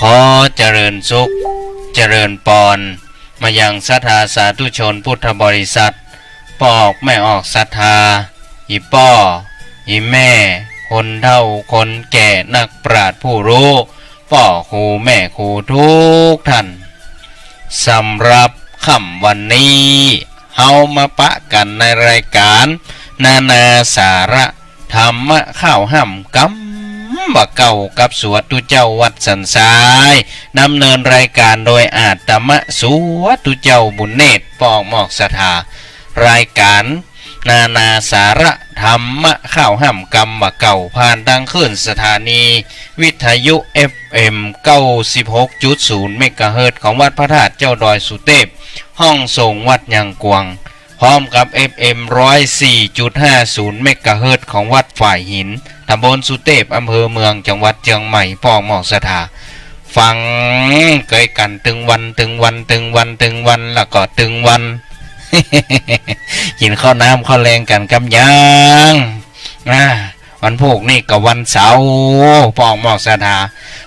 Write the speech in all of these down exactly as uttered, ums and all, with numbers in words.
ขอเจริญสุข เจริญปอน มายังศรัทธาสาธุชนพุทธบริษัท ป้อออกแม่ออกศรัทธา อี่ป้อ อี่แม่ คนเฒ่า คนแก่ นักปราชญ์ผู้ฮู้ ป้อครูแม่ครูทุกท่าน สำหรับค่ำวันนี้ เฮามาปะกั๋นในรายก๋าน นานาสาระ ธรรมะข้าวห้ำกำบ่าเก่า กับสวดตุ๊เจ้าวัดสันทราย ดำเนินรายก๋านโดยอาตมะสวดตุ๊เจ้าบุญเนตร ป้อออกมอกศรัทธา รายก๋าน นานาสาระธรรมะข้าวห้ำกำบ่าเก่า ผ่านตางคลื่นสถานีวิทยุ เอฟเอ็ม เก้าสิบหกจุดศูนย์ เมกะเฮิรตซ์ ของวัดพระธาตุเจ้าดอยสุเตพ ห้องสงฆ์วัดยางกวาง พร้อมกับ เอฟเอ็ม ร้อยสี่จุดห้าศูนย์ เมกะเฮิรตซ์ ของวัดฝ่ายหิน ตำบลสุเตพ อำเภอเมือง จังหวัดเจียงใหม่ ป้อออกมอกศรัทธา ฟังเกยกั๋นตึงวัน ตึงวัน ตึงวัน ตึงวัน แล้วก็ตึงวัน กิ๋นข้าวน้ำข้าวแลงกั๋นกำยัง อ่า วันพูกนี้ก็วันเสาร์ ป้อออกมอกศรัทธา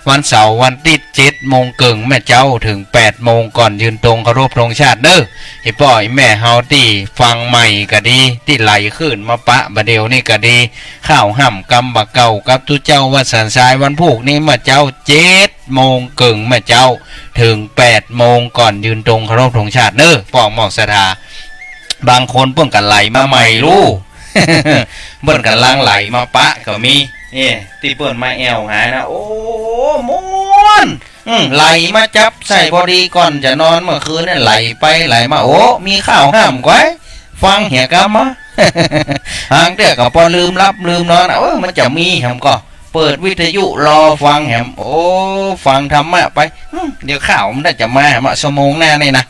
วันเสาร์วันติ๊ด เจ็ดโมงเกิ่งแม่เจ๊า เถิงแปดโมง ก่อนยืนตรงเคารพธงชาติเน้อ อี่ป้ออี่แม่เฮาตี้ฟังใหม่ก็ดี ตี้ไหลขึ้นมาปะบ่าเดี่ยวนี้ก็ดี ข้าวห้ำกำบ่าเก่า กับตุ๊เจ้าวัดสันทราย วันพูกนี้แม่เจ๊า เจ็ดโมงเกิ่งแม่เจ๊า เถิงแปดโมง ก่อนยืนตรงเคารพธงชาติเน้อ ป้อออกมอกศรัทธา บางคนเปิ้นก็ไหลมาใหม่ลู เปิ้นก่ำลังไหลมาปะก็มี เอ้ ตี้เปิ้นมาแอ่วหานะ โอ้ ม่วน อืม ไหลมาจับใส่พอดีก่อนจะนอนเมื่อคืนเนี่ย ไหลไปไหลมา โอ้ มีข้าวห้ำก๋วย ฟังเหียกำมา หางเตื้อก็ปอลืมหลับลืมนอน เออ มันจะมีแหมก่อ เปิดวิทยุรอฟังแหม โอ้ ฟังธรรมะไป อืม เดี๋ยวข้าวมันได้จะมาแหม ชั่วโมงหน้านี่นะ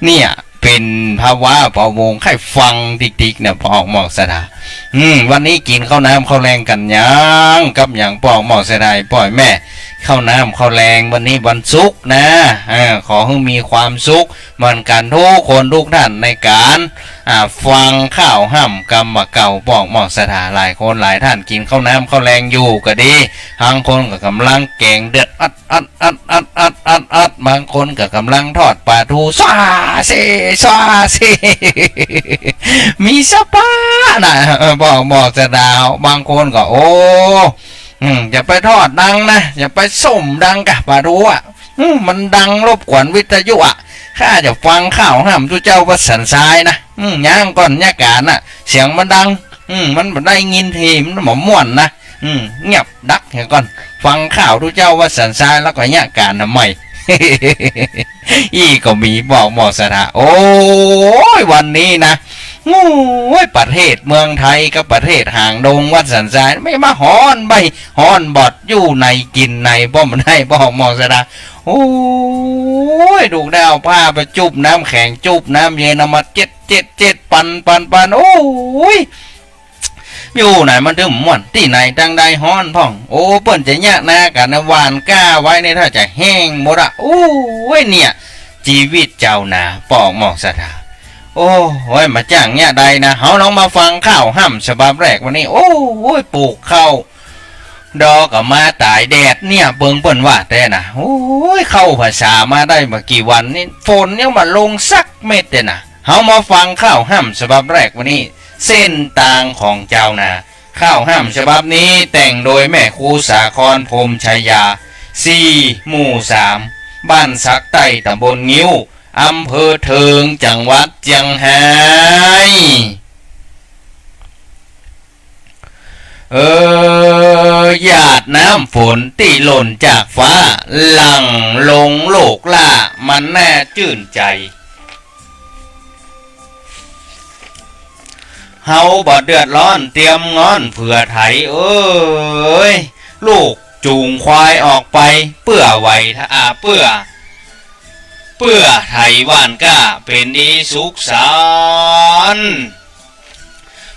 เนี่ย เป๋นภาวะพะวงใค่ฟังติ๊กๆ เนี่ย ป้อออกมอกศรัทธา อืม วันนี้กิ๋นข้าวน้ำข้าวแลงกั๋นยัง กับยัง ป้อออกมอกศรัทธา ป้อแม่ ข้าวน้ำข้าวแลง วันนี้วันศุกร์นะ อ่า ขอหื้อมีความสุขเหมือนกั๋นทุกคนทุกท่านในก๋าน อ่า ฟังข้าวห้ำกำบ่าเก่า ป้อออกมอกศรัทธา หลายคนหลายท่านกิ๋นข้าวน้ำข้าวแลงอยู่ก็ดี บางคนก็ก่ำลังแก๋งเดือดอัด อัด อัด อัด อัด อัด อัด บางคนก็ก่ำลังทอดป๋าทู ซ้าเซ่ ซ้าเซ่ มีสะป๊านะ เออ ป้อออกมอกศรัทธา บางคนก็ โอ้ อืม อย่าไปทอดดังนะ อย่าไปส้มดังกะป๋าทูอะ อืม มันดังรบกวนวิทยุอะ ข้าจะฟังข้าวห้ำตุ๊เจ้าวัดสันทรายนะ อืม ย้างก่อน เยียะก๋านน่ะ เสียงมันดัง อืม มันบ่ได้ยินที มันบ่ม่วนนะ อืม เงียบดักเหียก่อน ฟังข้าวตุ๊เจ้าวัดสันทรายแล้วก็เยียะก๋านนำใหม่ อี้ก็มี ป้อออกมอกศรัทธา โอ้ย วันนี้นะ โอ้ย ประเทศเมืองไทยกับประเทศหางดงวัดสันทราย ไม่มาฮ้อนใบ้ฮ้อนบอดอยู่ในกิ๋นใน ป้อบ่ได้ ป้อออกมอกศรัทธา โอ้ย ลูกได้เอาผ้าไปจุบน้ำแข็ง จุบน้ำเย็น เอามาเจ็ด เจ็ด เจ็ด ปัน ปัน ปัน โอ้ย อยู่ไหนมันถึงม่วน ตี้ไหนตังใดฮ้อนพ่อง โอ้ เปิ้นจะเยียะนากั๋นนะ หว่านกล้าไว้เนี่ย ถ้าจะแห้งหมดอะ โอ้ย เนี่ย จีวิตจาวนา ป้อออกมอกศรัทธา โอ้ย มาจ้างเยียะใดนะ เฮาลองมาฟังข้าวห้ำฉบับแรกวันนี้ โอ้ย ปลูกข้าว ดอก็มาต๋ายแดดเนี่ย เบิ่งเปิ้นว่าแต๊นะ โอ้ย เข้าพรรษามาได้บ่กี่วันนี่ ฝนยังบ่ลงสักเม็ดเลยนะ เฮามาฟังข้าวห้ำฉบับแรกวันนี้ เส้นตางของจาวนา ข้าวห้ำฉบับนี้แต่งโดยแม่ครูสาคร พรหมชายา สี่ หมู่สาม บ้านสักใต้ ตำบลงิ้ว อำเภอเทิง จังหวัดเจียงฮาย เออ หยาดน้ำฝนตี้หล่นจากฟ้า หลั่งลงโลกล้า มันน่าจื้นใจ๋ เฮาบ่เดือดร้อนเตรียมง้อนเผื่อไถ เอ้ย ลูกจูงควายออกไป เปื้อไหวทะอา เปื้อ เปื้อไถหว่านกล้า เป๋นดีสุขสันต์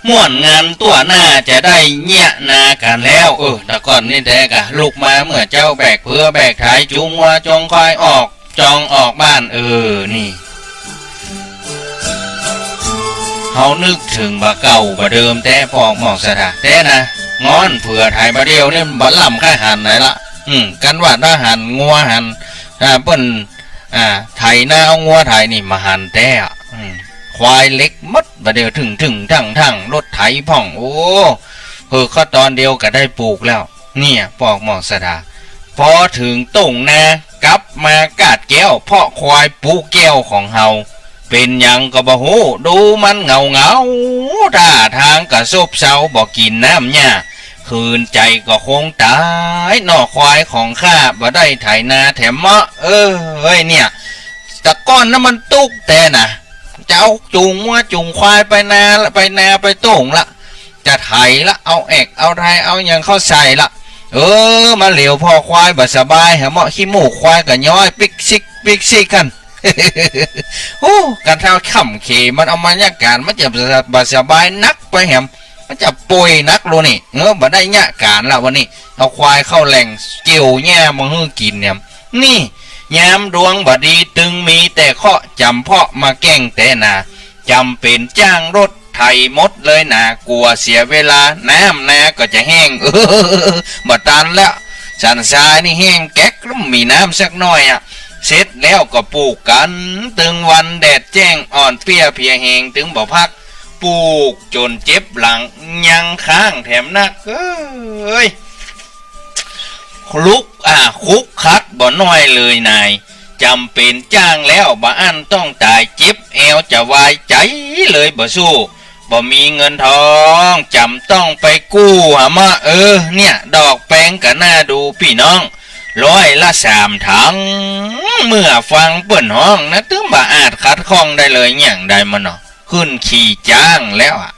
ม่วนงานตั้วหน้าจะได้เยียะนากั๋นแล้ว เออ แต่ก่อนนี่แต๊กะ ลุกมาเมื่อเจ๊าแบกเผือแบกไถ จูงวัวจูงควายออก จองออกบ้าน เออ นี่ เฮานึกเถิงบ่าเก่าบ่าเดิมแต๊ ป้อออกมอกศรัทธา แต๊นะ ง้อนเผื่อไถบ่าเดี่ยวนี่บ่าล่ำค่ายหันไหนละ อืม กันว่าถ้าหันงัวหัน อ่า เปิ้น อ่า ไถนาเอางัวไถนี่บ่หันแต๊อะ อืม ควายเหล็กหมด บ่าเดี่ยว ตึงๆ ตั้งๆ รถไถพ่อง โอ้ เออ ก็ต๋อนเดียวก็ได้ปลูกแล้ว เนี่ย ปอกหมอกสะดา ปอเถิงโต้งนา กลับมากาดแก้ว เพราะควายปูแก้วของเฮา เป๋นหยังก็บ่ฮู้ ดูมันเหงาๆ ท่าตางก็ซบเซา บ่กิ๋นน้ำหญ้า ขืนใจ๋ก็คงต๋าย เนาะ ควายของข้า บ่ได้ไถนาแถมเมาะ เออ เฮ้ย เนี่ย แต่ก่อนนั้นมันตุ๊กแต๊นะ จะเอาจูงงัวจูงควายไปนา ไปนาไปโต้งละ จะไถละ เอาแอกเอาไทเอาหยังเข้าใส่ละ เออ มาเหลียวพอควายบ่สบาย หาเมาะขี้มูกควายก็ย้อยปิ๊กซิกปิ๊กซิกกั๋น โอ้ กันเท่าค่ำเขมันเอามาเยียะก๋าน มันจะบ่สบายนักไปแหม มันจะป่วยนักโลนี่ เออ บ่ได้เยียะก๋านละวันนี้ เอาควายเข้าแหล่ง เกี่ยวหญ้ามาหื้อกิ๋นเนี่ย นี่ ยามดวงบ่ดีตึงมีแต่เคราะห์ จ๋ำเพาะมาแก้งแต๊นา จ๋ำเป๋นจ้างรถไถหมดเลยนา กั๋วเสียเวลา น้ำนาก็จะแห้ง เออ บ่ตันแล้ว สันทรายนี่แห้งแก๊ก บ่มีน้ำสักหน้อยอะ เสร็จแล้วก็ปลูกกั๋น ตึงวันแดดแจ้ง อ่อนเปี้ยเพลียแฮง ตึงบ่พัก ปลูกจ๋นเจ็บหลัง ยังค้างแถมนัก เอ้ย คลุก อ่า คลุกคลักบ่น้อยเลยนาย จ๋ำเป๋นจ้างแล้วบ่อั้นต้องต๋าย เจ็บแอวจะวาย ใจ๋เลยบ่สู้ บ่มีเงินทอง จ๋ำต้องไปกู้หาเมาะ เออ เนี่ย ดอกแปงก็น่าดูปี้น้อง ร้อยละสามถัง เมื่อฟังเปิ้นฮ้องนะ ตึงบ่อาจขัดข้องได้เลย หยังใดมันเนาะ ขึ้นขี่จ้างแล้วอะ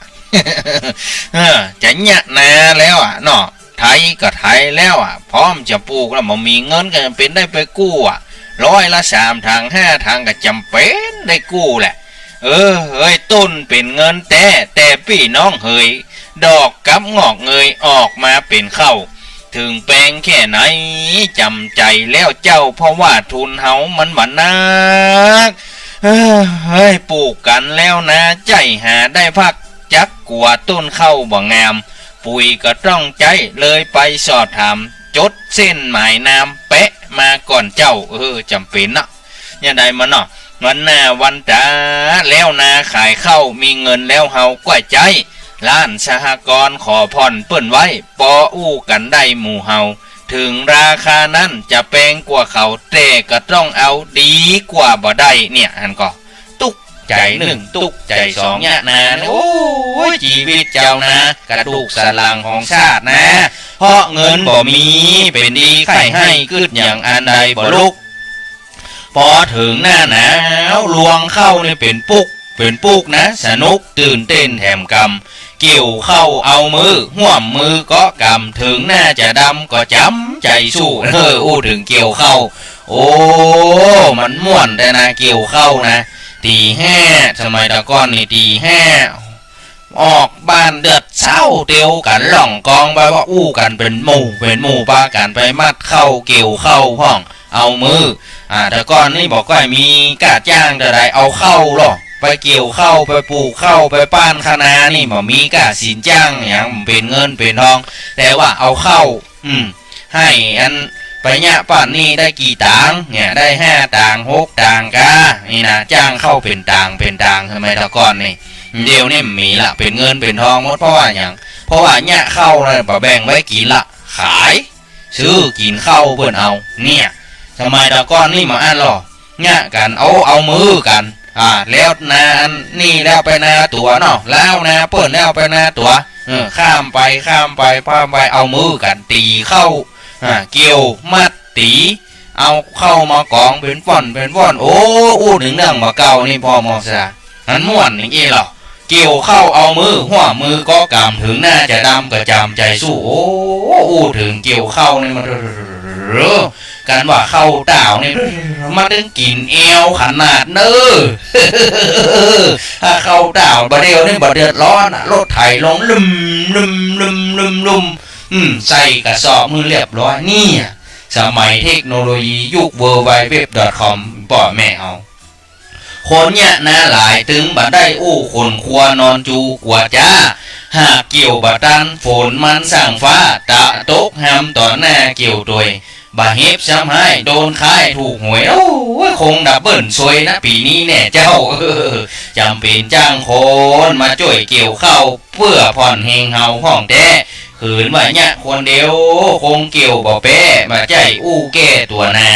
เออ จะเยียะนาแล้วอะเนาะ ไถก็ไถแล้วอะ พร้อมจะปลูกแล้ว บ่มีเงินก็จ๋ำเป๋นได้ไปกู้อะ ร้อยละสามถังห้าถังก็จ๋ำเป๋นได้กู้แหละ เออ เฮ้ย ต้นเป๋นเงินแต๊ แต่ปี้น้องเหย ดอกกับงอกเงยออกมาเป๋นข้าว เถิงแปงแค่ไหน จ๋ำใจ๋แล้วเจ้า เพราะว่าทุนเฮามันบ่นัก เฮ้ย ปลูกกั๋นแล้วนา ใจ้หาได้พัก จักกั๋วต้นข้าวบ่งาม ปุ๋ยก็ต้องใจ๊ เลยไปสอบถาม จดเส้นหมายนาม แปะมาก่อนเจ้า เออ จ๋ำเป๋นเนาะ ยามใดมันเนาะ วันหน้าวันต๋า แล้วนาขายข้าว มีเงินแล้วเฮาก้อยใจ๊ ล้านสหกรณ์ขอผ่อนเปิ้นไว้ ปออู้กั๋นได้หมู่เฮา เถิงราคานั้นจะแปงกว่าเขา แต่ก็ต้องเอาดีกว่าบ่ได้ เนี่ย หันก่อ ตุ๊กใจ๋นึ่ง ตุ๊กใจ๋สอง เยียะนา โอ้ย จีวิตเจ้านา กระดูกสันหลังของชาตินา เพราะเงินบ่มี เป๋นดีใค่ให้ กึ๊ดหยังอันใดบ่ลุก ปอเถิงหน้าหนาว รวงข้าวนี่เป๋นปุก เป๋นปุกนะ สนุกตื่นเต้นแถมกำ เกี่ยวข้าวเอามือ ฮ่วมมือก็กำ เถิงหน้าจะดำก็จ๋ำใจ๋สู้ เออ อู้เถิงเกี่ยวข้าว โอ้ มันม่วนแต๊นะ เกี่ยวข้าวนะ ตี๋ห้า สมัยตะก่อนนี่ตี๋ห้า ออกบ้านเดือดเซ้า เตียวกั๋นล่องกองไปว่า อู้กั๋นเป๋นหมู่ เป๋นหมู่ ปากั๋นไปมัดข้าว เกี่ยวข้าวพ่อง เอามือ อ่า แต่ก่อนนี่บ่ก้อยมีก้าจ้างเต้าใด เอาข้าวลอ ไปเกี่ยวข้าว ไปปลูกข้าว ไปป้านคะนานี่ บ่มีก้าสินจ้างหยัง เป๋นเงินเป๋นทอง แต่ว่าเอาข้าว อืม หื้ออันไปเยียะป้านนี่ได้กี่ต๋าง เนี่ย ได้ห้าต๋าง หกต๋างก้า นี่นะ จ้างข้าวเป๋นต๋าง เป๋นต๋าง สมัยตะก่อนนี่ เดี๋ยวนี้บ่มีละ เป๋นเงินเป๋นทองหมด เพราะว่าหยัง เพราะว่าเยียะข้าวน่ะ บ่แบ่งไว้กิ๋นละ ขาย ซื้อกิ๋นข้าวเปิ้นเอา เนี่ย สมัยตะก่อนนี่บ่อั้นลอ เยียะกั๋น เอา เอามือกั๋น อ่า แล้วนาอันนี่แล้วไปนาตั๋วเนาะ แล้วนาเปิ้นแล้วไปนาตั๋ว เออ ข้ามไป ข้ามไป ข้ามไป เอามือกั๋น ตี๋ข้าว อ่า เกี่ยว มัด ตี๋ เอาข้าวมากองเป๋นฟ่อน เป๋นฟ่อน โอ้ อู้เถิงเรื่องบ่าเก่านี่ ปอมอสา มันม่วนอย่างอี้ลอ เกี่ยวข้าวเอามือ ฮ่วมมือก็กำ เถิงหน้าจะดำก็จ๋ำใจ๋สู้ โอ้ อู้เถิงเกี่ยวข้าวนี่มัน กั๋นว่าข้าวต้าวนี่ มาตึงกิ๋นแอวขนาดเน้อ ถ้าข้าวต้าวบ่าเดี่ยวนี่บ่เดือดร้อนอะ รถไถลงลุ่ม ลุ่ม ลุ่ม ลุ่ม ลุ่ม อืม ใส่กระสอบหื้อเรียบร้อย เนี่ย สมัยเทคโนโลยียุค เวิลด์ไวด์เว็บ ดอท คอม ป้อแม่เฮา คนเยียะนาหลายตึงบ่ได้อู้ขนครัวนอนจูกั๋วจ๊า หากเกี่ยวบ่ตันฝนมันสั่งฟ้า ตะตกฮำต่อหน้าเกี่ยวตวย บาดเจ็บซ้ำฮ้าย โดนขายถูกหวย โอ้ย คงดับเบิลซวยนะ ปี๋นี้แน่เจ้า จำเป๋นจ้างคนมาจ้วยเกี่ยวข้าว เปื้อผ่อนเฮงเฮาพ่องแต๊ ขืนว่าเยียะคนเดียว คงเกี่ยวบ่แป๊ บ่ใจ้อู้แก้ตั๋วนา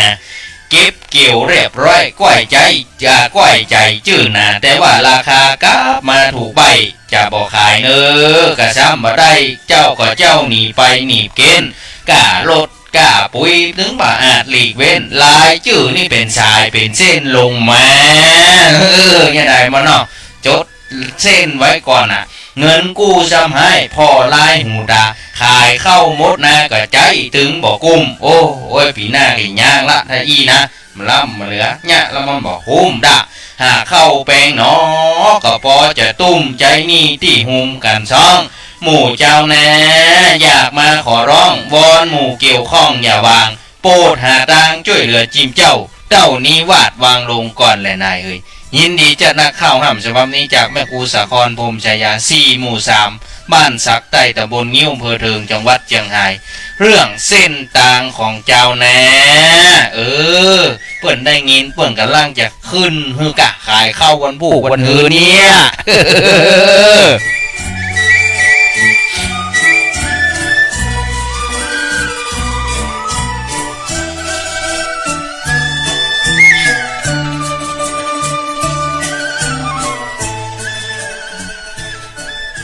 เก็บเกี่ยวเรียบร้อย ก้อยใจ๋ จะก้อยใจ๋จื้อหนา แต่ว่าราคากลับมาถูกใบ้ จะบ่ขายเน่อ กระซ้ำบ่ได้ เจ้าก็เจ้าหนีไปหนีบเก๊น ก้ารถ ก้าปุ๋ย ตึงบ่อาจหลีกเว้น รายจื้อนี่เป๋นสายเป๋นเส้นลงมา เออ เยียะได้บ่เนาะ จดเส้นไว้ก่อนน่ะ เงินกู้ซ้ำฮ้าย ผ่อลายหูต๋า ขายข้าวหมดนาก็ใจ๊ ตึงบ่กุ้ม โอ้ โอ้ย ปี๋หน้าก็ยากละ ถ้าอี้นะ มันล้ำมันเหลือ เยียะแล้วมันบ่คุ้มดะ หากข้าวแปงหนอ ก็ปอจะตุ้ม ใจ๊หนี้ตี้หุมกั๋นซ่อง หมู่จาวนา อยากมาขอร้อง วอนหมู่เกี่ยวข้องอย่าวาง โปรดหาตางจ้วยเหลือจิมเจ้า เต้านี้วาดวางลงก่อนแลนายเอ๋ย ยินดีจัดนัก ข้าวห้ำฉบับนี้จากแม่ครูสาคร พรหมชายา สี่ หมู่ สาม บ้านสักใต้ ตำบลงิ้ว อำเภอเถิง จังหวัดเจียงฮาย เรื่องเส้นตางของจาวนา เออ เปิ้นได้ยิน เปิ้นก่ำลังจะขึ้นหื้อกะขายข้าววันพูกวันหือเนี่ย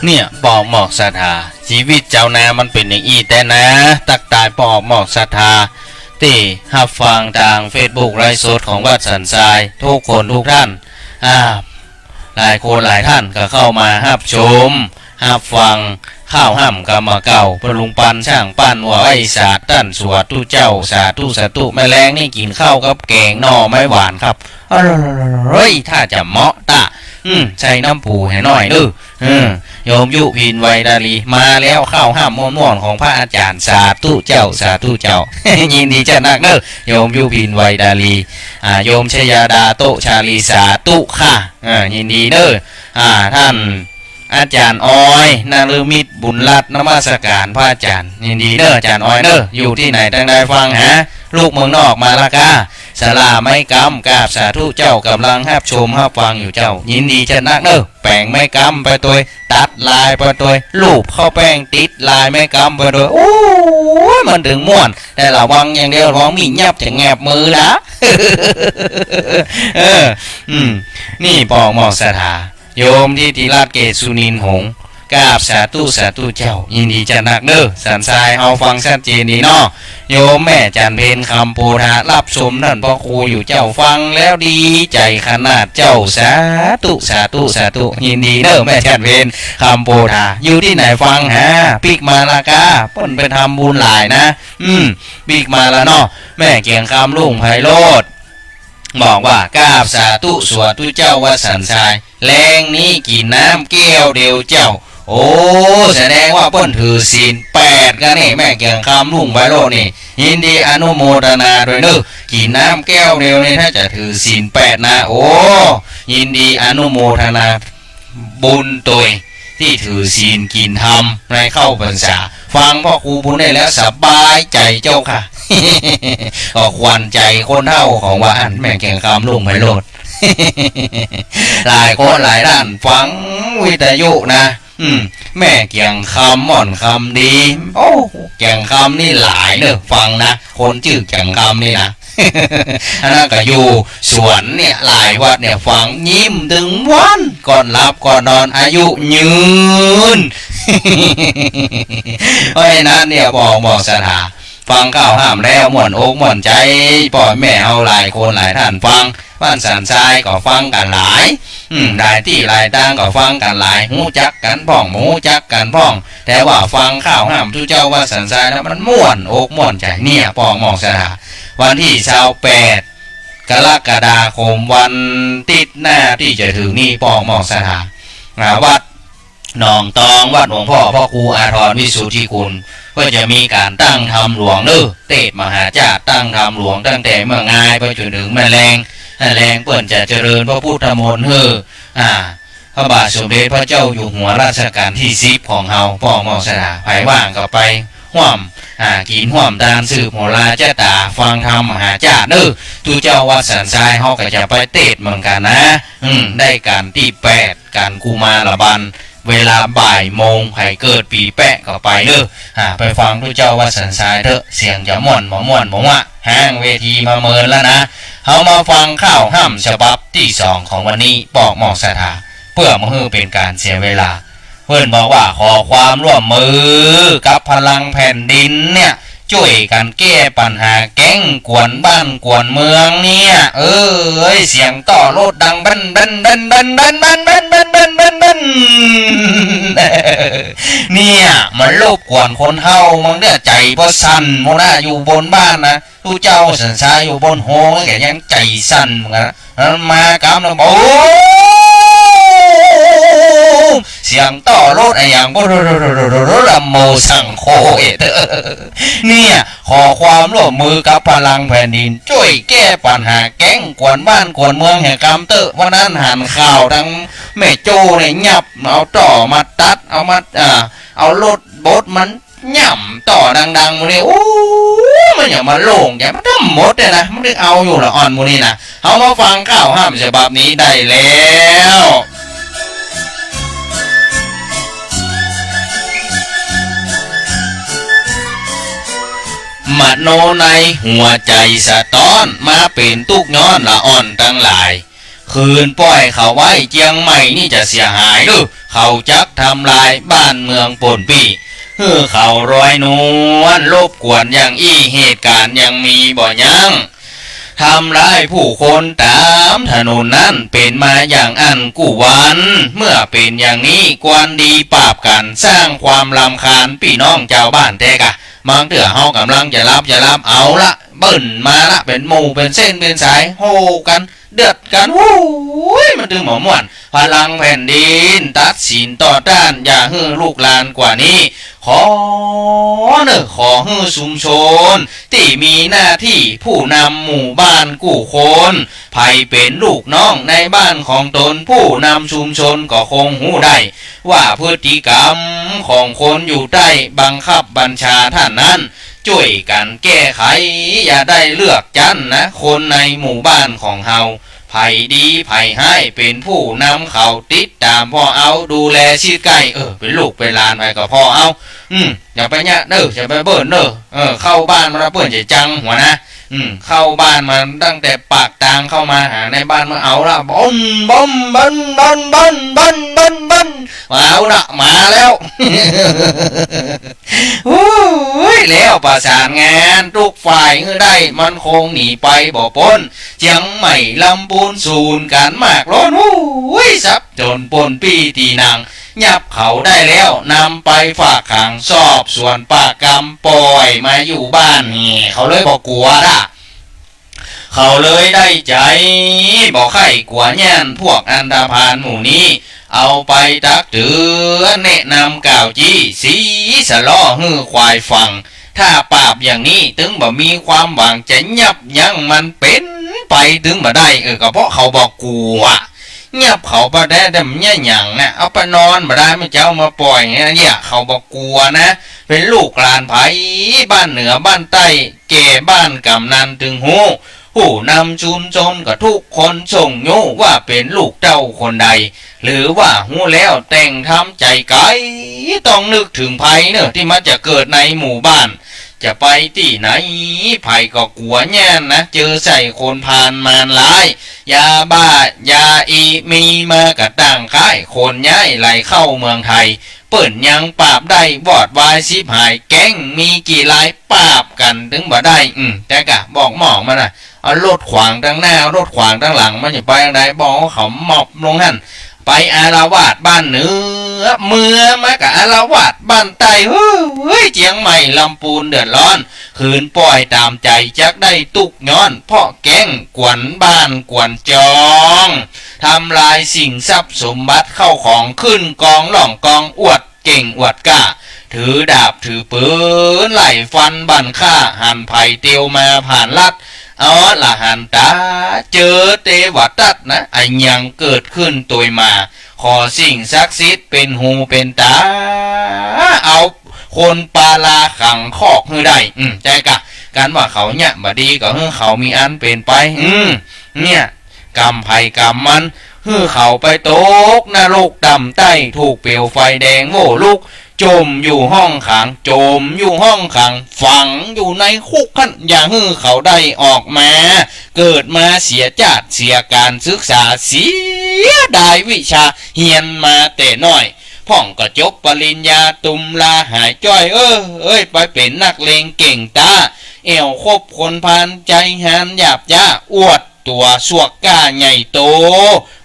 เนี่ย ปองหมอกศรัทธา จีวิตจาวนามันเป๋นอย่างอี้แต๊นะ ตั๊กตายปองหมอกศรัทธา ตี้ฮับฟังตางเฟซบุ๊กไลฟ์สดของวัดสันทราย กู้คนกู้ต้าน อ่า หลายคนหลายต้านก็เข้ามาฮับชม ฮับฟัง ข้าวห้ำกำบ่าเก่า ปะลุงปันช่างปั้นว่าไอ้สาต้าน สาธุเจ้า สาธุ สาธุ แม่แลงนี่กิ๋นข้าวกับแก๋งหน่อไม้หวานครับ อร่อย ถ้าจะเหมาะตะ อืม ใส่น้ำปู๋แหหน่อยเน่อ อืม โยมยุพิน ไวดาลี มาแล้ว ข้าวห้ำม่วนๆ ของพระอาจ๋ารย์ สาธุเจ้า สาธุเจ้า ยินดีจัดนักเน่อ โยมยุพิน ไวดาลี อ่า โยมชยาดา โตชาลี สาธุค่ะ อ่า ยินดีเน่อ อ่า ต้านอาจ๋ารย์ออย นฤมิต บุญรัตน์ นมัสก๋านพระอาจ๋ารย์ ยินดีเน่อ อาจ๋ารย์ออยเน่อ อยู่ตี้ไหน ตางใดฟังหา ลูกเมืองนอกมาละก้า ศาลาไม้กำ กราบสาธุเจ้า ก่ำลังฮับชมฮับฟังอยู่เจ้า ยินดีจัดนักเน่อ แป๋งไม้กำไปตวย ตัดลายไปตวย ลูบข้าวแป้งติดลายไม้กำไปตวย โอ้ย มันตึงม่วน แต่ระวังอย่างเดียว ระวังมีดยับจะแงบมือนะ เออ อืม นี่ปองหมอกศรัทธา โยมทิติรัตน์ เกตสุนินหงส์ กราบสาธุ สาธุเจ้า ยินดีจัดนักเน่อ สันทรายเฮาฟังชัดเจนดีเนาะ โยมแม่จันเพ็ญ คำโพธา ฮับชมต้านพระครูอยู่เจ้า ฟังแล้วดีใจ๋ขนาดเจ้า สาธุ สาธุ สาธุ ยินดีเน่อ แม่จันเพ็ญ คำโพธา อยู่ตี้ไหนฟังหา ปิ๊กมาละก้า เปิ้นไปทำบุญหลายนะ อืม ปิ๊กมาละเนาะ แม่เกียงคำ รุ่งไพโรจน์ บอกว่า กราบสาธุ สาธุเจ้า วัดสันทราย แลงนี้กิ๋นน้ำแก้วเดียวเจ้า โอ้ แสดงว่าเปิ้นถือศีลแปดกั๋นนี่ แม่เกียงคำ รุ่งไพโรจน์นี่ ยินดีอนุโมทนาตวยเน่อ กิ๋นน้ำแก้วเดียวนี่ ถ้าจะถือศีลแปดนะ โอ้ ยินดีอนุโมทนาบุญตวย ตี้ถือศีลกิ๋นธรรมในเข้าพรรษา ฟังพระครูบุญได้แล้วสบายใจ๋เจ้าค่ะ ก็ขวัญใจ๋คนเฒ่าของว่าอั้น แม่เกียงคำ รุ่งไพโรจน์ หลายคนหลายต้านฟังวิทยุนะ อืม แม่เกียงคำ ม่อนคำดี โอ้ เกียงคำนี่หลายเน่อ ฟังนะ คนจื้อเกียงคำนี่นะ อันนั้นก็อยู่สวนเนี่ย หลายวัดเนี่ย ฟังยิ้มตึงวัน ก่อนหลับก่อนนอน อายุยืน เพราะฉะนั้นเนี่ย ปองหมอกศรัทธา ฟังข้าวห้ำแล้วม่วนอกม่วนใจ๋ ป้อแม่เฮาหลายคนหลายต้านฟัง บ้านสันทรายก็ฟังกั๋นหลาย อืม หลายตี้หลายตางก็ฟังกั๋นหลาย ฮู้จักกั๋นพ่อง บ่ฮู้จักกั๋นพ่อง แต่ว่าฟังข้าวห้ำตุ๊เจ้าวัดสันทรายแล้วมันม่วนอกม่วนใจ๋ เนี่ย ปองหมอกศรัทธา วันตี้ซาวแปด กรกฎาคม วันติ๊ดหน้าตี้จะเถิงนี่ ปองหมอกศรัทธา อ่า วัด หนองตอง วัดหลวงพ่อพระครูอาทรวิสุทธิคุณ เปิ้นจะมีก๋านตั้งธรรมหลวงเน่อ เตสน์มหาจาตุตั้งธรรมหลวง ตั้งแต่เมื่องายไปจ๋นเถิงแม่แลง แม่แลงเปิ้นจะเจริญพระพุทธมนต์หื้อ อ่า พระบาทสมเด็จพระเจ้าอยู่หัวรัชกาลตี้สิบของเฮา ปองหมอกศรัทธา ใผว่างก็ไป ฮ่วม อ่า กิ๋นฮ่วมตาน สืบโหราจะต๋า ฟังธรรมมหาจ้าเน่อ ตุ๊เจ้าวัดสันทรายเฮาก็จะไปเตสน์เหมือนกั๋นนะ อืม ได้กั๋นตี้แปด กั๋นกุมารบัน เวลาบ่ายโมง ใผเกิดปี๋แปะก็ไปเน่อ อ่า ไปฟังตุ๊เจ้าวัดสันทรายเต๊อะ เสียงจะม่วนบ่ม่วนบ่ว่า ห้างเวทีมาเมินแล้วนะ เฮามาฟังข่าวห้ำฉบับตี้สองของวันนี้ ปอกหมอกศรัทธา เปื้อบ่หื้อเป๋นก๋านเสียเวลา เปิ้นบอกว่าขอความร่วมมือกับพลังแผ่นดินเนี่ย จ้วยกั๋นแก้ปัญหาแก๊งกวนบ้านกวนเมืองเนี่ย เอ้ย เสียงต้อรถดังบั้นบั้น เนี่ย มันรบกวนคนเฮา บางเตื้อใจ๋บ่สั่นหมดนะ อยู่บนบ้านนะ ตุ๊เจ้าสันทรายอยู่บนโฮงแกยังใจ๋สั่นเหมือนกั๋นนะ มากำแล้ว โอ้ เสียงต้อรถอะหยัง ลำโมสังโฆเอเตอ เนี่ย ขอความร่วมมือกับพลังแผ่นดิน จ้วยแก้ปัญหาแก๊งกวนบ้านกวนเมืองแหมกำเต๊อะ วันนั้นหันข่าวตังแม่โจ้เนี่ย ยับ เอาต้อมาตัด เอามา อ่า เอารถบดมัน ย่ำต้อดังๆ หมู่นี้ โอ้ มันอย่างมาโล่งใจ๋ มันตึงหมดเลยนะ มันตึงเอาอยู่ละอ่อนหมู่นี้นะ เฮามาฟังข่าวห้ำฉบับนี้ได้แล้ว มโนในหัวใจ๋สะต๊อน มาเป๋นตุ๊กข์ย้อนละอ่อนตังหลาย ขืนป่อยเขาไว้เจียงใหม่นี่จะเสียหายหรือ เขาจักทำลายบ้านเมืองป่นปี้ หื้อเขาลอยนวล รบกวนอย่างอี้ เหตุก๋ารณ์ยังมีบ่ยั้ง ทำลายผู้คนต๋ามถนนนั้น เป๋นมาอย่างอั้นกู้วัน เมื่อเป๋นอย่างนี้ ควรดีปราบกั๋น สร้างความรำคาญปี้น้องจาวบ้านแต๊กะ บางเตื้อเฮาก่ำลังจะหลับจะหลับ เอาละ เปิ้นมาละ เป๋นหมู่เป๋นเส้นเป๋นสาย โห่กั๋น เดือดกั๋น โอ้ย มันตึงบ่ม่วน พลังแผ่นดินตัดสินต่อต้าน อย่าหื้อลุกลามกว่านี้ ขอเน่อ ขอหื้อชุมชนตี้มีหน้าตี้ผู้นำหมู่บ้านกู้คน ใผเป๋นลูกน้องในบ้านของตน ผู้นำชุมชนก็คงฮู้ได้ ว่าพฤติกรรมของคนอยู่ใต้บังคับบัญชาต้านนั้น จ้วยกั๋นแก้ไข อย่าได้เลือกจั้นนะ คนในหมู่บ้านของเฮา ใผดีใผฮ้าย เป๋นผู้นำเขาติดต๋ามผ่อเอา ดูแลชิดใก้ เออ เป๋นลูกเป๋นหลานใผก็ผ่อเอา อืม อย่าไปเยียะเน่อ อย่าไปเบิ่นเน่อ เออ เข้าบ้านมาแล้วเปิ้นจะจังหัวนะ อืม เข้าบ้านมาตั้งแต่ปากตางเข้ามาหาในบ้านมา เอาละ บอม บอม บัน บัน บัน บัน บัน บัน เอาละ มาแล้ว โอ้ย แล้วประสานงานทุกฝ่ายหื้อได้ มันคงหนีไปบ่ป๊น เจียงใหม่ลำปูนสูญกั๋นมากล้น โอ้ย สับสนป่นปี้ตี้นัง ยับเขาได้แล้ว นำไปฝากขัง สอบสวนปากกำ ป่อยมาอยู่บ้าน นี่ เขาเลยบ่กั๋วละ เขาเลยได้ใจ๋ บ่ใค่กั๋วย้านพวกอันธพาลหมู่นี้ เอาไปตักเตือนแนะนำกล่าวจี้ สีสะล้อหื้อควายฟัง ถ้าปราบอย่างนี้ ตึงบ่มีความหวังจะยับยั้งมันเป๋นไปตึงบ่ได้ เออ ก็เพราะเขาบ่กั๋ว ยับเขาบ่ได้ แต่มันเยียะหยังนะ เอาไปนอนบ่ได้ เมื่อเจ๊ามาป่อยเนี่ย เขาบ่กั๋วนะ เป๋นลูกหลานใผ บ้านเหนือบ้านใต้ แก่บ้านกำนันตึงฮู้ ผู้นำชุมชนก็ทุกคนส่งยู้ว่าเป๋นลูกเต้าคนใด หรือว่าฮู้แล้วแต่งทำใจ๋ไก๋ ต้องนึกเถิงภัยเน่อ ตี้มันจะเกิดในหมู่บ้าน จะไปตี้ไหน ใผก็กั๋วย้านนะ เจอใส่คนพาลมารร้าย ยาบ้า ยาอี มีมากระตั้งค่าย ขนย้ายไหลเข้าเมืองไทย เปิ้นยังปราบได้ วอดวายฉิบหาย แก๊งมีกี่ราย ปราบกั๋นตึงบ่ได้ อืม แต่กะบอกหมอกมันน่ะ เอารถขวางตังหน้า เอารถขวางตังหลัง มันจะไปตังใด บอกว่าเขาม็อบลงหั้น ไปอาละวาดบ้านเหนือ เมือมากะอาละวาดบ้านใต้ เฮ้ย เจียงใหม่ลำปูนเดือดร้อน ขืนป่อยต๋ามใจ๋จักได้ตุ๊กข์ย้อน เพราะแก๊งกวนบ้านกวนจอง ทำลายสิ่งทรัพย์สมบัติเข้าของ ขึ้นกองล่องกองอวด เก่งอวดกล้า ถือดาบถือปืน ไล่ฟันบั่นฆ่า หันใผเตียวมาผ่านลัด เอาละหันต๋า เจอเตวะตัดนะ อะหยังเกิดขึ้นตวยมา ขอสิ่งศักดิ์สิทธิ์เป๋นหูเป๋นต๋า เอา คนปาลาขังคอกหื้อได้ อืม ใจ้กะ กันว่าเขาเยียะบ่ดีก็หื้อเขามีอันเป๋นไป อืม เนี่ย กรรมใผกรรมมัน หื้อเขาไปตกนรกต่ำใต้ ถูกเปลวไฟแดงโหมลุก จ่มอยู่ห้องขัง จ่มอยู่ห้องขัง ฝังอยู่ในคุกหั้น อย่าหื้อเขาได้ออกมา เกิดมาเสียจาติเสียก๋านศึกษา เสียดายวิชาเฮียนมาแต่น้อย พ่องก็จบปริญญา ตุมลาหายจ้อย เอ้ย ไปเป๋นนักเลงเก่งต๊า แอ่วคบคนพาล ใจ๋ฮานหยาบจ๊า อวดตั๋วสวกก้าใหญ่โต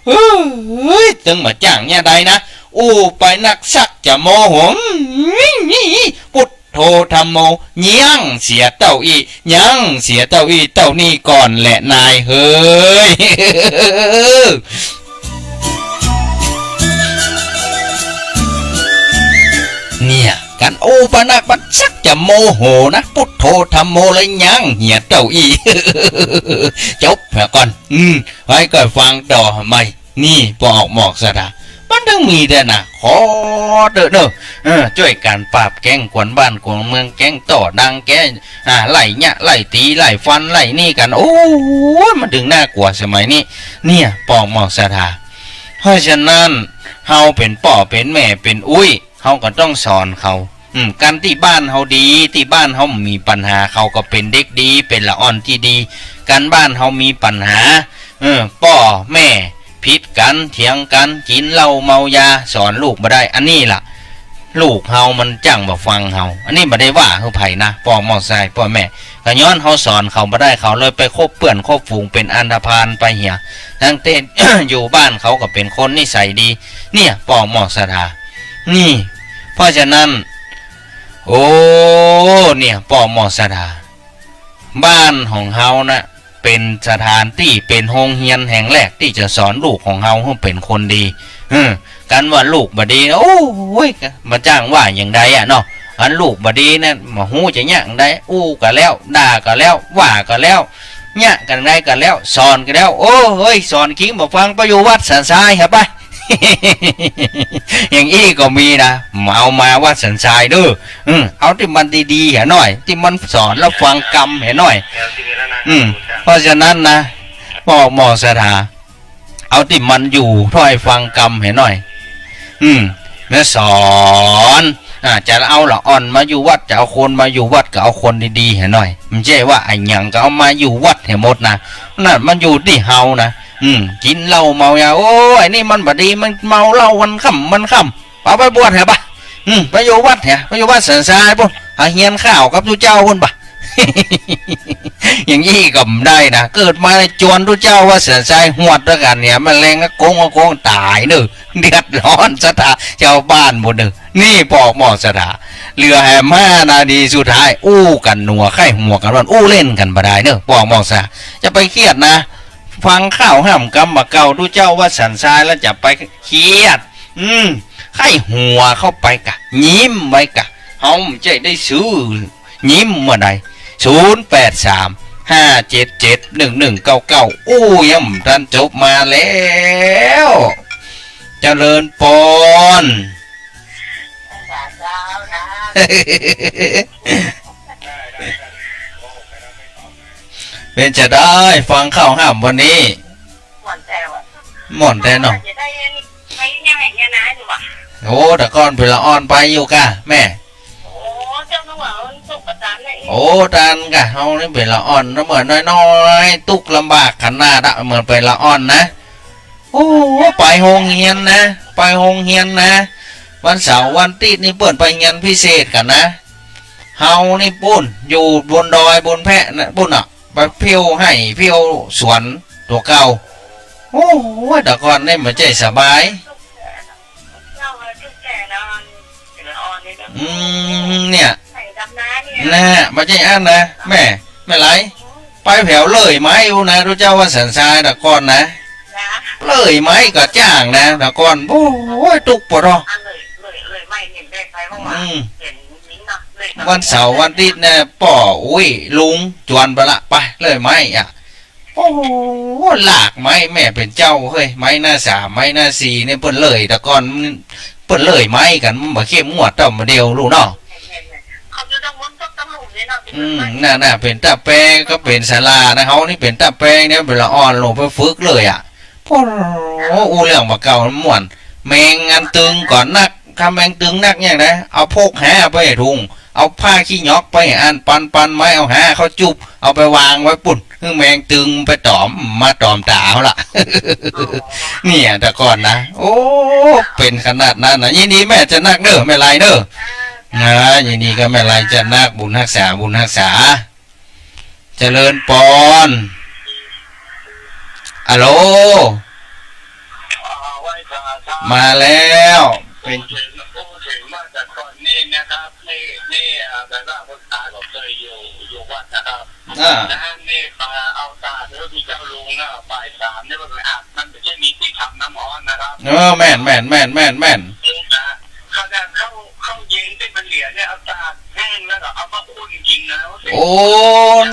เฮ้ย ตึงบ่าจ้างเยียะได้นะ อู้ไปนักสักจะโมโห พุทโธธัมโม ยั้งเสียเต้าอี้ ยั้งเสียเต้าอี้ เต้านี้ก่อนแหละนายเฮ้ย เนี่ย กันอู้ไปนักมันสักจะโมโหนะ พุทโธธัมโม แล้วยั้งเหียเต้าอี้ จบเหียก่อน อืม ไว้ก็ฟังต่อใหม่ นี่ปอออกหมอกศรัทธา มันตึงมีแต๊นะ ขอเต๊อะเน่อ เออ จ้วยกั๋นปราบแก๊งกวนบ้านกวนเมือง แก๊งต่อดัง แก๊ง อ่า ไล่เยียะ ไล่ตี๋ ไล่ฟัน ไล่นี่กั๋น โอ้ย มันตึงน่ากลัวสมัยนี้ เนี่ย ปอออกหมอกศรัทธา เพราะฉะนั้น เฮาเป๋นป้อเป๋นแม่เป๋นอุ๊ย เฮาก็ต้องสอนเขา อืม กันตี้บ้านเฮาดี ตี้บ้านเฮาบ่มีปัญหา เขาก็เป๋นเด็กดี เป๋นละอ่อนตี้ดี กันบ้านเฮามีปัญหา เออ ป้อแม่ผิดกั๋น เถียงกั๋น กิ๋นเหล้าเมายา สอนลูกบ่ได้ อันนี้ล่ะ ลูกเฮามันจั้งบ่ฟังเฮา อันนี้บ่ได้ว่าหื้อใผนะ ปอออกหมอกศรัทธา ป้อแม่ ก็ย้อนเฮาสอนเขาบ่ได้ เขาเลยไปคบเปื้อนคบฝูง เป๋นอันธพาลไปเหีย ตั้งแต่ อยู่บ้านเขาก็เป๋นคนนิสัยดี เนี่ย ปอออกหมอกศรัทธา นี่ เพราะฉะนั้น โอ้ เนี่ย ปอออกหมอกศรัทธา บ้านของเฮานะ เป๋นสถานตี้ เป๋นโฮงเฮียนแห่งแรกตี้จะสอนลูกของเฮาหื้อเป๋นคนดี เออ กันว่าลูกบ่ดีนะ โอ้ย บ่จ้างว่าอย่างใดอะเนาะ อันลูกบ่ดีนะ บ่ฮู้จะเยียะอย่างใด อู้ก็แล้ว ด่าก็แล้ว ว่าก็แล้ว เยียะอย่างใดก็แล้ว สอนก็แล้ว โอ้ย สอนคิงบ่ฟัง ไปอยู่วัดสันทรายเหียไป อย่างอี้ก็มีนะ เอามาวัดสันทรายเด้อ อืม เอาตี้มันดีๆ เหียหน่อย ตี้มันสอนแล้วฟังกำเหียหน่อย อืม เพราะฉะนั้นนะ ปอออกหมอกศรัทธา เอาตี้มันอยู่ถ้อยฟังกำเหียหน่อย อืม แล้วสอน อ่า จะเอาละอ่อนมาอยู่วัด จะเอาคนมาอยู่วัด ก็เอาคนดีๆ เหียหน่อย บ่ใจ้ว่าอะหยังก็เอามาอยู่วัดเหียหมดนะ นั่นมันอยู่ตี้เฮานะ อืม กิ๋นเหล้าเมายา โอ้ย อันนี้มันบ่ดี มันเมาเหล้าวันค่ำวันค่ำ เอาไปบวชเหียปะ อืม ไปอยู่วัดเหีย ไปอยู่วัดสันทรายปู้น หาเฮียนข้าวกับตุ๊เจ้าปู้นปะ อย่างอี้ก็บ่ได้นะ เกิดมาในจวนตุ๊เจ้าวัดสันทรายหวดตวยกั๋นเนี่ย มันแลงก็โกงก็โกงต๋ายเน่อ เดือดร้อนศรัทธา จาวบ้านหมดเน่อ นี่ปอออกหมอกศรัทธา เหลือแหมห้านาทีสุดท้าย อู้กั๋นหนัวไข้หัวกั๋นว่า อู้เล่นกั๋นบ่ได้เน่อ ปอออกหมอกศรัทธา จะไปเครียดนะ ฟังข่าวห้ามกำบ่าเก่าตุ๊เจ้าวัดสันทรายแล้วจะไปเครียด อืม ไข้หัวเข้าไปกะ ยิ้มไว้กะ เฮาบ่ใจ้ได้ซื่อ ยิ้มเมื่อใด ศูนย์แปดสาม ห้าเจ็ดเจ็ด หนึ่งหนึ่งเก้าเก้า อู้ยังบ่ทันจบมาแล้ว เจริญปอน เป๋นจะใดฟังข่าวห้ามวันนี้ ม่วนแต๊เนาะ โอ้ แต่ก่อนเป๋นละอ่อนไปอยู่ก่ะแม่ โอ้ ตันก่ะ เฮานี่เป๋นละอ่อนนะ เมื่อน้อยๆ ตุ๊กลำบากขนาดอะ เมื่อเป๋นละอ่อนนะ โอ้ ไปโฮงเฮียนนะ ไปโฮงเฮียนนะ วันเสาร์วันอาทิตย์นี่เปิ้นไปเฮียนพิเศษกั๋นนะ เฮานี่ปู้น อยู่บนดอยบนแพะนะปู้นอะ ไปเที่ยวไฮ่เที่ยวสวนตั๋วเก่า โอ้ แต่ก่อนนี่บ่ใจ้สบาย อืม เนี่ย น่ะ บ่ใจ้อั้นนะ แม่ แม่ไหล ไปแถวเลื่อยไม้ปู้นนะ ตุ๊เจ้าวัดสันทรายแต่ก่อนนะ เลื่อยไม้ก็จ้างนะ แต่ก่อน โอ้ย ตุ๊กปวดท้อง อืม วันเสาร์วันอาทิตย์เนี่ย ป้ออุ๊ย ลุง จวนไปละ ไป เลื่อยไม้อะ โอ้โห ลากไม้แม่เป๋นเจ้าเฮ้ย ไม้หน้าสาม ไม้หน้าสี่เนี่ย เปิ้นเลื่อย แต่ก่อนเปิ้นเลื่อยไม้กั๋น มันบ่เข้มงวดเต้ามาเดียวลูกเนาะ อืม น่ะ น่ะ เป๋นตาแปลงก็เป๋นสารานะ เฮานี่เป๋นตาแปลงเนี่ย เป๋นละอ่อนลงไปฝึกเลยอะ โอ้โห อู้เรื่องบ่าเก่าม่วน แมงอันตึงก่อนนัก ถ้าแมงตึงนักเนี่ยนะ เอาพกหาไปให้ทุ่ง เอาผ้าขี้หยอกไปให้อัน ปันๆ ไม้ เอาหาเข้าจุบ เอาไปวางไว้ปุ้น หื้อแมงตึงไปต๋อม มาต๋อมต๋าเอาละ เนี่ย แต่ก่อนนะ โอ้ เป๋นขนาดนั้นนะ ยินดีแม่จันนักเน่อ แม่ไลเน่อ อ่า ยินดีกับแม่ไลจันนัก บุญฮักษา บุญฮักษา เจริญปอน อะโหล มาแล้ว เป๋น พูดถึง พูดถึงว่าแต่ก่อนนี่นะครับ นี่ นี่ เอ่อ แบบว่าคนตายก็เคยอยู่ อยู่วัดนะครับ อ่า นะ นี่มาเอาตาเธอมีเจ้าลุงนะ บ่ายสามเนี่ยมันไปอาบ มันไม่ใช่มีที่ทำน้ำร้อนนะครับ เออ แม่น แม่น แม่น แม่น แม่น นะ เขาจะเข้า เข้าเย็นที่มันเหลือเนี่ย เอาตากแห้งแล้วก็เอามาอุ่นกินนะ โอ้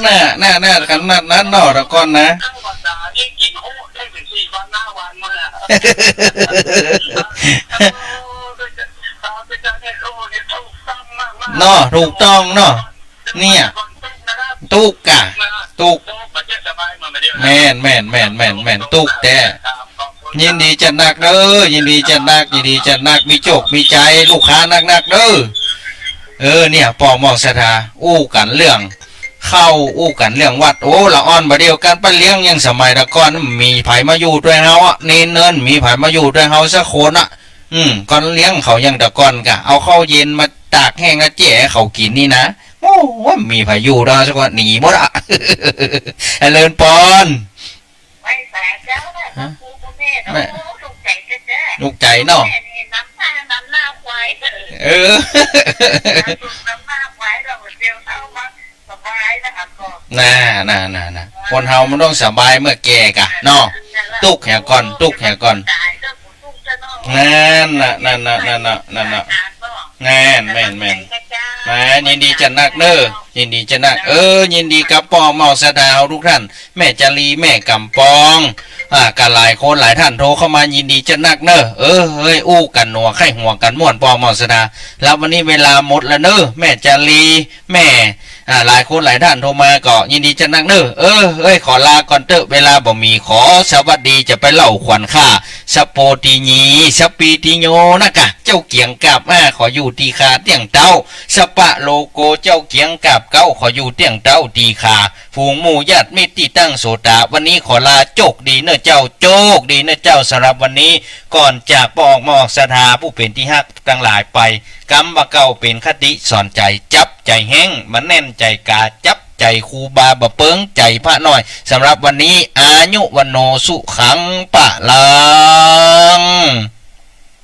น่ะ น่ะ น่ะ ขนาดนั้นเนาะ แต่ก่อนนะ เข้าพรรษานี่กินโอ้ ได้ถึงสี่วันห้าวันมาแล้ว โอ้ พระอาจารย์เนี่ย โอ้ เนี่ยถูกต้องมากๆ เนาะ ถูกต้องเนาะ เนี่ย ถูกกะ ถูก แม่น แม่น แม่น แม่น แม่น ถูกแต๊ ยินดีจันนักเน่อ ยินดีจันนัก ยินดีจันนัก มีโจค มีใจ๋ ลูกค้านักๆ เน่อ เออ เนี่ย ป้อหม้อศรัทธา อู้กั๋นเรื่อง เข้าอู้กั๋นเรื่องวัด โอ้ ละอ่อนบ่าเดี่ยว ก๋านป้อเลี้ยงยังสมัยแต่ก่อน มีใผมาอยู่ตวยเฮาอะ เณรเนิน มีใผมาอยู่ตวยเฮาสักคนอะ อืม ก่อนเลี้ยงเขายังแต่ก่อนกะ เอาข้าวเย็นมาตากแห้งแล้วแจ๋เขากิ๋นนี่นะ โอ้ มีใผอยู่ตวยเฮาสักคน หนีหมดอะ เจริญปอน ไหว้สาเจ้าค่ะ ฮะ พระครูพระแม่เนาะ แม่ โอ้ ถูกใจ๋เจ้า ถูกใจ๋เนาะ แม่นี่นำหน้านำหน้าควาย เออ นำหน้าควายเราเดียวเอามาสบายนะคะก็ น่ะ น่ะ น่ะ น่ะ คนเฮามันต้องสบายเมื่อแก่กะเนาะ ตุ๊กเหียก่อน ตุ๊กเหียก่อน ตายก็บ่ตุ๊กจะเนาะ นั่นน่ะ นั่นน่ะ นั่นน่ะ นั่นน่ะ นั่น แม่น แม่น แม่น ยินดีจันนักเน่อ ยินดีจันนัก เออ ยินดีกับป้อหม้อศรัทธาทุกท่าน แม่จารี แม่ก๋ำปอง อ่า ก็หลายคนหลายท่านโทรเข้ามา ยินดีจันนักเน่อ เออ เฮ้ย อู้กั๋นหนัวไข้หัวกั๋นม่วน ป้อหม้อศรัทธา แล้ววันนี้เวลาหมดแล้วเน่อ แม่จารี แม่ อ่า หลายคนหลายท่านโทรมาก็ยินดีจันนักเน่อ เออ เอ้ย ขอลาก่อนเต๊อะ เวลาบ่มี ขอสวัสดีจะไปเล่าขวัญข้า สะโปติยี สะปีติโย นะกะ เจ้าเกียงกาบห้า ขออยู่ตี้ข้าเตี้ยงเต๊า สะปะโลโก เจ้าเกียงกาบเก๊า ขออยู่เตี้ยงเต๊าตี้ข้า ฝูงหมู่ญาติมิตรตี้ตั้งโสตา วันนี้ขอลา โจคดีเน่อเจ้า โจคดีเน่อเจ้า สำหรับวันนี้ ก่อนจากป้อหม้อศรัทธาผู้เป๋นตี้ฮักตังหลายไป กำบ่าเก่าเป๋นคติสอนใจ๋ จับใจ๋แฮ้ง บ่าแน่นใจ๋กา จับใจ๋ครูบา บ่าเปิงใจ๋พระน้อย สำหรับวันนี้ อายุ วัณโณ สุขัง พะลัง